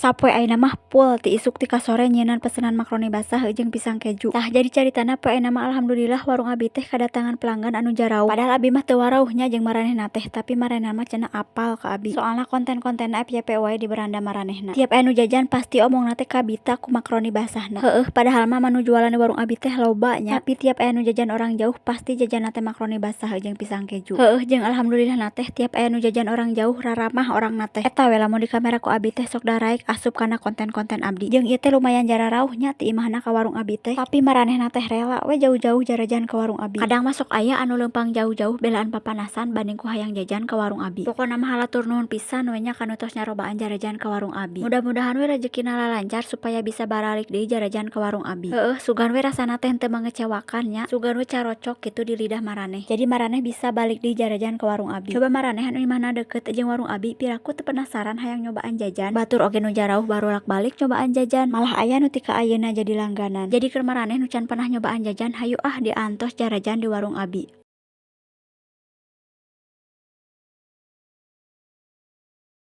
Sapoe ayeuna mah full ti isuk ti ka sore nyieunan pesenan makaroni basah jeung pisang keju. Tah, jadi caritana poe ayeuna mah alhamdulillah warung abi teh kadatangan pelanggan anu jarauh. Padahal abi mah teu warauh nya jeung maranehna teh, tapi maranehna mah cenah apal ka abi. Soalna konten-kontenna FYP wae di beranda maranehna. Tiap aya nu jajan pasti omongna teh kabita ku makaroni basahna. Heueuh, padahal mah menu jualan di warung abi teh loba nya. Tapi tiap aya nu jajan orang jauh pasti jajanna teh makaroni basah jeung pisang keju. Heueuh, jeung alhamdulillahna teh tiap aya nu jajan orang jauh raramah orangna teh. Eta we lamun di kamera ku abi teh sok daraek asup kana konten-konten abdi. Jeung ieu teh lumayan jararauh nya ti imahna ka warung abi teh. Tapi maranehna teh rela we jauh-jauh jarajan ka warung abi. Kadang mah sok aya anu leumpang jauh-jauh belaan papanasan banding ku hayang jajan ka warung abi. Pokona mah hatur nuhun pisan we nya kanu tos nyarobaan jarajan ka warung abi. Mudah-mudahan we rejekina lalancar supaya bisa baralik deui jarajan ka warung abi. Heueuh, sugan we rasana teh henteu mengecewakan nya. Sugan we carocok kitu di lidah maraneh. Jadi maraneh bisa balik deui jarajan ka warung abi. Coba maraneh anu imahna deukeut jeung warung abi, piraku teu penasaran hayang nyobaan jajan. Batur oge nu jarauh barolak-balik nyobaan jajan. Malah aya nu ti ka ayeuna jadi langganan. Jadi keur maraneh nu can pernah nyobaan jajan, hayu ah diantos jarajan di warung abi.